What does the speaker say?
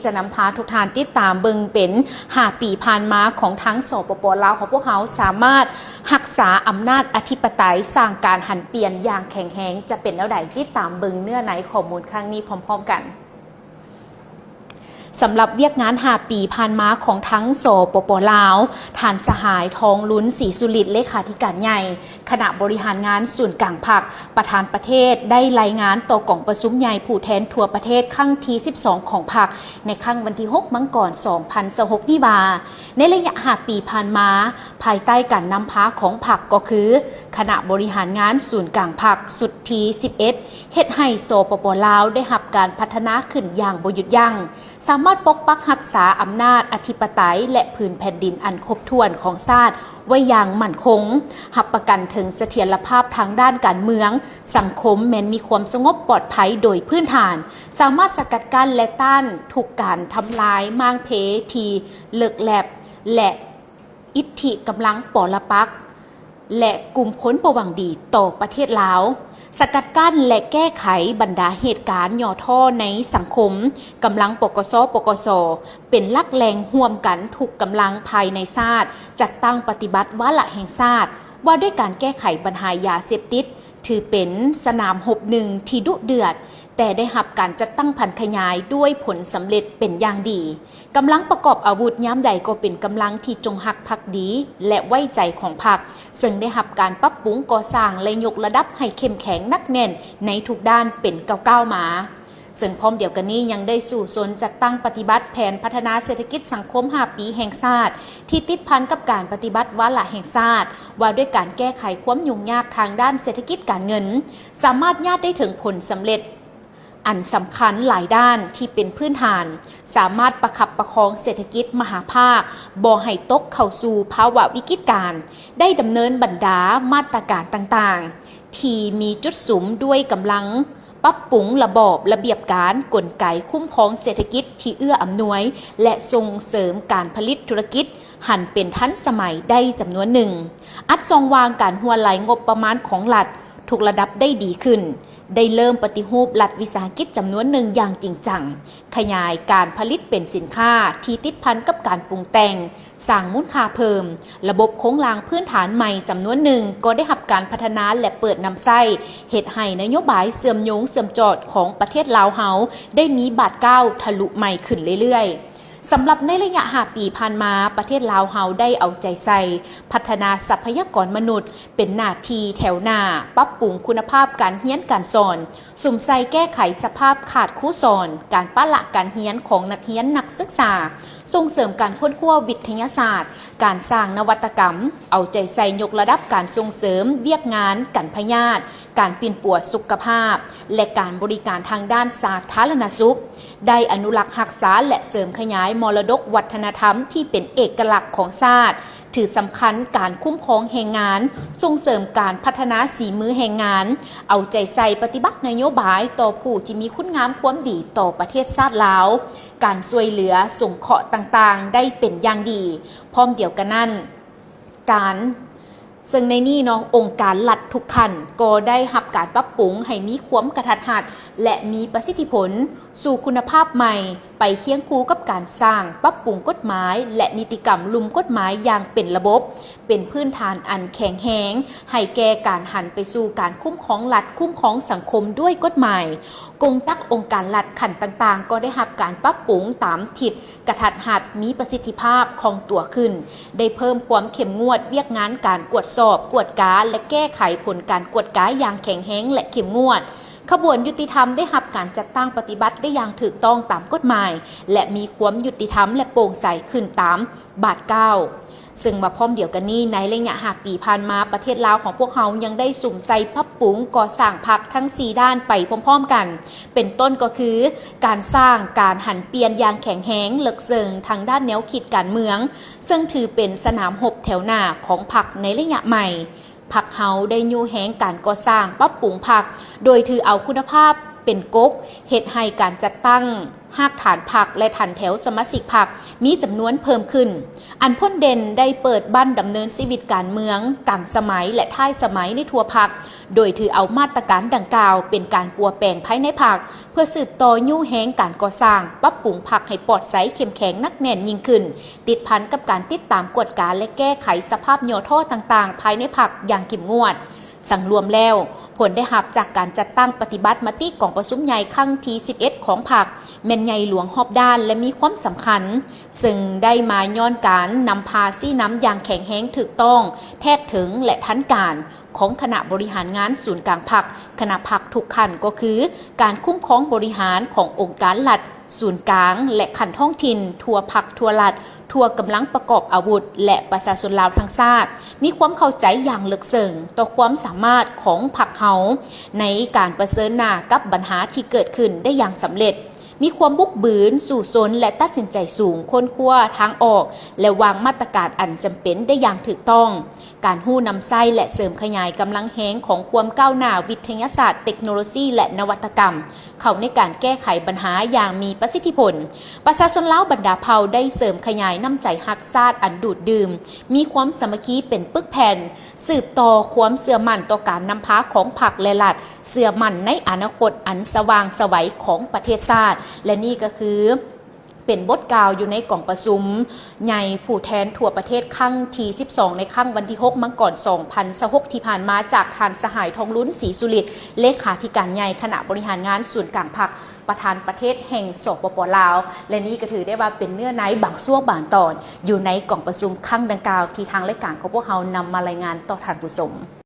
ຈະນຳພາທຸກທ່ານຕິດຕາມເບິ່ງເປັນຫ້າປີຜ່ານມາຂອງທັງ ສປປ ລາວ ຂອງພວກເຮົາສາມາດຮັກສາອຳນາດອະທິປະໄຕ, ສ້າງການຫັນປ່ຽນຢ່າງແຂງແຮງ ຈະເປັນແນວໃດ? ຕິດຕາມເບິ່ງເນື້ອໃນຂໍ້ມູນຄັ້ງນີ້ພ້ອມໆກັນ. ສຳລັບວຽກງານຫ້າປີຜ່ານມາຂອງທັງ ສປປ ລາວ, ທ່ານ ສະຫາຍ ທອງລຸນ ສີສຸລິດ ເລຂາທິການໃຫຍ່ ຄະນະບໍລິຫານງານສູນກາງພັກ, ປະທານປະເທດ ໄດ້ລາຍງານຕໍ່ກອງປະຊຸມໃຫຍ່ຜູ້ແທນທົ່ວປະເທດຄັ້ງທີສິບສອງຂອງພັກ ໃນຄ່ຳວັນທີຫົກ ມັງກອນ ສອງພັນຊາວຫົກນີ້ວ່າ, ໃນໄລຍະຫ້າປີຜ່ານມາ, ພາຍໃຕ້ການນຳພາຂອງພັກກໍຄື ຄະນະບໍລິຫານງານສູນກາງພັກຊຸດທີສິບເອັດ ເຮັດໃຫ້ ສປປ ລາວ ໄດ້ຮັບການພັດທະນາຂຶ້ນຢ່າງບໍ່ຢຸດຢັ້ງ, ສາມາດປົກປັກຮັກສາອຳນາດອະທິປະໄຕ ແລະ ພື້ນແຜ່ນດິນອັນຄົບຖ້ວນຂອງຊາດໄວ້ຢ່າງໝັ້ນຄົງ, ຮັບປະກັນເຖິງສະຖຽນລະພາບທາງດ້ານການເມືອງ, ສັງຄົມແມ່ນມີຄວາມສະຫງົບປອດໄພໂດຍພື້ນຖານ, ສາມາດສະກັດກັ້ນ ແລະ ຕ້ານທຸກການທຳລາຍມ້າງເພທີ່ເລິກແລັບ ແລະ ອິດທິກຳລັງປໍລະປັກ ແລະ ກຸ່ມຄົນບໍ່ຫວັງດີຕໍ່ປະເທດລາວ, ສະກັດກັ້ນ ແລະ ແກ້ໄຂບັນດາເຫດການຫຍໍ້ທໍ້ໃນສັງຄົມ, ກຳລັງ ປກສ, ປກສ ເປັນຫຼັກແຫຼ່ງຮ່ວມກັນທຸກກຳລັງພາຍໃນຊາດ, ຈັດຕັ້ງປະຕິບັດວາລະແຫ່ງຊາດ ວ່າດ້ວຍການແກ້ໄຂບັນຫາຢາເສບຕິດ, ຖືເປັນສະໜາມຮົບໜຶ່ງທີ່ດຸເດືອດ, ແຕ່ໄດ້ຮັບການຈັດຕັ້ງຜັນຂະຫຍາຍດ້ວຍຜົນສຳເລັດເປັນຢ່າງດີ. ກຳລັງປະກອບອາວຸດຍາມໃດກໍເປັນກຳລັງທີ່ຈົງຮັກພັກດີ ແລະ ໄວ້ໃຈຂອງພັກ, ເຊິ່ງໄດ້ຮັບການປັບປຸງກໍ່ສ້າງ ແລະ ຍົກລະດັບໃຫ້ເຂັ້ມແຂງໜັກແໜ້ນໃນທຸກດ້ານເປັນກ້າວໆມາ. ເຊິ່ງພ້ອມດຽວກັນນີ້ຍັງໄດ້ສູ້ຊົນຈັດຕັ້ງປະຕິບັດແຜນພັດທະນາເສດຖະກິດສັງຄົມຫ້າປີແຫ່ງຊາດ ທີ່ຕິດພັນກັບການປະຕິບັດວາລະແຫ່ງຊາດ ວ່າດ້ວຍການແກ້ໄຂຄວາມຫຍຸ້ງຍາກທາງດ້ານເສດຖະກິດການເງິນ, ສາມາດຍາດໄດ້ເຖິງຜົນສຳເລັດ ອັນສຳຄັນຫຼາຍດ້ານທີ່ເປັນພື້ນຖານ, ສາມາດປະຄັບປະຄອງເສດຖະກິດມະຫາພາກບໍ່ໃຫ້ຕົກເຂົ້າສູ່ພາວະວິກິດການ, ໄດ້ດຳເນີນບັນດາມາດຕະການຕ່າງໆ ທີ່ມີຈຸດສຸມດ້ວຍກຳລັງປັບປຸງລະບອບລະບຽບການ, ກົນໄກຄຸ້ມຄອງເສດຖະກິດທີ່ເອື້ອອຳນວຍ ແລະ ສົ່ງເສີມການຜະລິດທຸລະກິດ ຫັນເປັນທັນສະໄໝໄດ້ຈຳນວນໜຶ່ງ, ອັດຊ່ອງວ່າງການຮົ່ວໄຫຼງົບປະມານຂອງລັດທຸກລະດັບໄດ້ດີຂຶ້ນ, ໄດ້ເລີ່ມປະຕິຮູບລັດວິສາຫະກິດຈຳນວນໜຶ່ງຢ່າງຈິງຈັງ, ຂະຫຍາຍການຜະລິດເປັນສິນຄ້າທີ່ຕິດພັນກັບການປຸງແຕ່ງ, ສ້າງມູນຄ່າເພີ່ມ, ລະບົບໂຄງລ່າງພື້ນຖານໃໝ່ຈຳນວນໜຶ່ງກໍໄດ້ຮັບການພັດທະນາ ແລະ ເປີດນຳໃຊ້, ເຮັດໃຫ້ນະໂຍບາຍເຊື່ອມໂຍງເຊື່ອມຈອດຂອງປະເທດລາວເຮົາໄດ້ມີບາດກ້າວທະລຸໃໝ່ຂຶ້ນເລື້ອຍໆ. ສຳລັບໃນໄລຍະຫ້າປີຜ່ານມາ, ປະເທດລາວເຮົາໄດ້ເອົາໃຈໃສ່ພັດທະນາຊັບພະຍາກອນມະນຸດເປັນໜ້າທີ່ແຖວໜ້າ, ປັບປຸງຄຸນນະພາບການຮຽນການສອນ, ສຸມໃສ່ແກ້ໄຂສະພາບຂາດຄູສອນ, ການປະລະການຮຽນຂອງນັກຮຽນນັກສຶກສາ, ສົ່ງເສີມການຄົ້ນຄວ້າວິທະຍາສາດ, ການສ້າງນະວັດຕະກຳ, ເອົາໃຈໃສ່ຍົກລະດັບການສົ່ງເສີມວຽກງານກັນພະຍາດ, ການປິ່ນປົວສຸຂະພາບ ແລະ ການບໍລິການທາງດ້ານສາທາລະນະສຸກ, ໄດ້ອະນຸລັກຮັກສາ ແລະ ເສີມຂະຫຍາຍມໍລະດົກວັດທະນະທຳທີ່ເປັນເອກະລັກຂອງຊາດ, ຖືສຳຄັນການຄຸ້ມຄອງແຮງງານ, ສົ່ງເສີມການພັດທະນາສີມືແຮງງານ, ເອົາໃຈໃສ່ປະຕິບັດນະໂຍບາຍຕໍ່ຜູ້ທີ່ມີຄຸນງາມຄວາມດີຕໍ່ປະເທດຊາດລາວ, ການຊ່ວຍເຫຼືອສົງເຄາະຕ່າງໆໄດ້ເປັນຢ່າງດີ. ພ້ອມດຽວກັນນັ້ນ, ການ ເຊິ່ງໃນນີ້ເນາະ, ອົງການລັດທຸກຂັ້ນກໍໄດ້ຮັບການປັບປຸງໃຫ້ມີຄວາມກະທັດຮັດ ແລະ ມີປະສິດທິຜົນສູ່ຄຸນນະພາບໃໝ່, ໄປຄຽງຄູ່ກັບການສ້າງປັບປຸງກົດໝາຍ ແລະ ນິຕິກຳລຸ່ມກົດໝາຍຢ່າງເປັນລະບົບ, ເປັນພື້ນຖານອັນແຂງແຮງ ໃຫ້ແກ່ການຫັນໄປສູ່ການຄຸ້ມຄອງລັດ, ຄຸ້ມຄອງສັງຄົມດ້ວຍກົດໝາຍ. ກົງຈັກອົງການລັດຂັ້ນຕ່າງໆ ກໍໄດ້ຮັບການປັບປຸງຕາມທິດ ກະທັດຮັດ, ມີປະສິດທິພາບ, ຄ່ອງຕົວຂຶ້ນ, ໄດ້ເພີ່ມຄວາມເຂັ້ມງວດວຽກງານການກວດສອບ, ກວດກາ ແລະ ແກ້ໄຂຜົນການກວດກາຢ່າງແຂງແຮງ ແລະ ເຂັ້ມງວດ. ຂະບວນຍຸຕິທຳໄດ້ຮັບການຈັດຕັ້ງປະຕິບັດໄດ້ຢ່າງຖືກຕ້ອງຕາມກົດໝາຍ ແລະ ມີຄວາມຍຸຕິທຳ ແລະ ໂປ່ງໃສຂຶ້ນຕາມບາດກ້າວ. ເຊິ່ງວ່າພ້ອມດຽວກັນນີ້, ໃນໄລຍະຫ້າປີຜ່ານມາ, ປະເທດລາວຂອງພວກເຮົາຍັງໄດ້ສຸມໃສ່ປັບປຸງກໍ່ສ້າງພັກທັງສີ່ດ້ານໄປພ້ອມໆກັນ, ເປັນຕົ້ນກໍຄື ການສ້າງການຫັນປ່ຽນຢ່າງແຂງແຮງເລິກເຊິ່ງທາງດ້ານແນວຄິດການເມືອງ, ເຊິ່ງຖືເປັນສະໜາມຮົບແຖວໜ້າຂອງພັກໃນໄລຍະໃໝ່. ພັກເຮົາໄດ້ຍູ້ແຮງການກໍ່ສ້າງປັບປຸງພັກ, ໂດຍຖືເອົາຄຸນນະພາບ ເປັນກົກ ເຮັດໃຫ້ການຈັດຕັ້ງຮາກຖານພັກ ແລະ ຖັນແຖວສະມາຊິກພັກມີຈຳນວນເພີ່ມຂຶ້ນ. ອັນພົ້ນເດັ່ນໄດ້ເປີດບັ້ນດຳເນີນຊີວິດການເມືອງກາງສະໄໝ ແລະ ທ້າຍສະໄໝໃນທົ່ວພັກ, ໂດຍຖືເອົາມາດຕະການດັ່ງກ່າວເປັນການປົວແປງພາຍໃນພັກ ເພື່ອສືບຕໍ່ຍູ້ແຮງການກໍ່ສ້າງ, ປັບປຸງພັກໃຫ້ປອດໃສ, ເຂັ້ມແຂງ, ໜັກແໜ້ນຍິ່ງຂຶ້ນ, ຕິດພັນກັບການຕິດຕາມ, ກວດກາ ແລະ ແກ້ໄຂສະພາບຫຍໍ້ທໍ້ຕ່າງໆພາຍໃນພັກຢ່າງເຂັ້ມງວດ. ສັງລວມແລ້ວ, ຜົນໄດ້ຮັບຈາກການຈັດຕັ້ງປະຕິບັດມະຕິກອງປະຊຸມໃຫຍ່ຄັ້ງທີສິບເອັດຂອງພັກ ແມ່ນໃຫຍ່ຫຼວງຮອບດ້ານ ແລະ ມີຄວາມສຳຄັນ, ເຊິ່ງໄດ້ມາຍ້ອນການນຳພາຊີ້ນຳຢ່າງແຂງແຮງ, ຖືກຕ້ອງ, ແທດເຖິງ ແລະ ທັນການ ຂອງຄະນະບໍລິຫານງານສູນກາງພັກ, ຄະນະພັກທຸກຂັ້ນ ກໍຄືການຄຸ້ມຄອງບໍລິຫານຂອງອົງການລັດສູນກາງ ແລະ ຂັ້ນທ້ອງຖິ່ນ, ທົ່ວພັກ, ທົ່ວລັດ, ທົ່ວກຳລັງປະກອບອາວຸດ ແລະ ປະຊາຊົນລາວທັງຊາດ ມີຄວາມເຂົ້າໃຈຢ່າງເລິກເຊິ່ງຕໍ່ຄວາມສາມາດຂອງພັກເຮົາໃນການປະເຊີນໜ້າກັບບັນຫາທີ່ເກີດຂຶ້ນໄດ້ຢ່າງສຳເລັດ, ມີຄວາມບຸກບືນ, ສູ້ຊົນ ແລະ ຕັດສິນໃຈສູງ, ຄົ້ນຄວ້າທາງອອກ ແລະ ວາງມາດຕະການອັນຈຳເປັນໄດ້ຢ່າງຖືກຕ້ອງ. ການຮູ້ນຳໃຊ້ ແລະ ເສີມຂະຫຍາຍກຳລັງແຮງຂອງຄວາມກ້າວໜ້າວິທະຍາສາດ, ເຕັກໂນໂລຊີ ແລະ ນະວັດຕະກຳ ເຂົ້າໃນການແກ້ໄຂບັນຫາຢ່າງມີປະສິດທິຜົນ. ປະຊາຊົນລາວບັນດາເຜົ່າໄດ້ເສີມຂະຫຍາຍນ້ຳໃຈຮັກຊາດອັນດູດດື່ມ, ມີຄວາມສາມັກຄີເປັນປຶກແຜ່ນ, ສືບຕໍ່ຄວາມເຊື່ອໝັ້ນຕໍ່ການນຳພາຂອງພັກ ແລະ ລັດ, ເຊື່ອໝັ້ນໃນອະນາຄົດອັນສະຫວ່າງໄສຂອງປະເທດຊາດ. ແລະ ນີ້ກໍຄື ເປັນບົດກ່າວຢູ່ໃນກອງປະຊຸມໃຫຍ່ຜູ້ແທນທົ່ວປະເທດຄັ້ງທີສິບສອງ ໃນຄັ້ງວັນທີຫົກ ມັງກອນ ສອງພັນຊາວຫົກ ທີ່ຜ່ານມາ ຈາກທ່ານສະຫາຍ ທອງລຸນ ສີສຸລິດ ເລຂາທິການໃຫຍ່ຄະນະບໍລິຫານງານສູນກາງພັກ ປະທານປະເທດແຫ່ງ ສປປ ລາວ ແລະ ນີ້ກໍຖືໄດ້ວ່າເປັນເນື້ອໃນບາງຊ່ວງບາງຕອນ ຢູ່ໃນກອງປະຊຸມຄັ້ງດັ່ງກ່າວ ທີ່ທາງລາຍການຂອງພວກເຮົານຳມາລາຍງານຕໍ່ທ່ານຜູ້ຊົມ.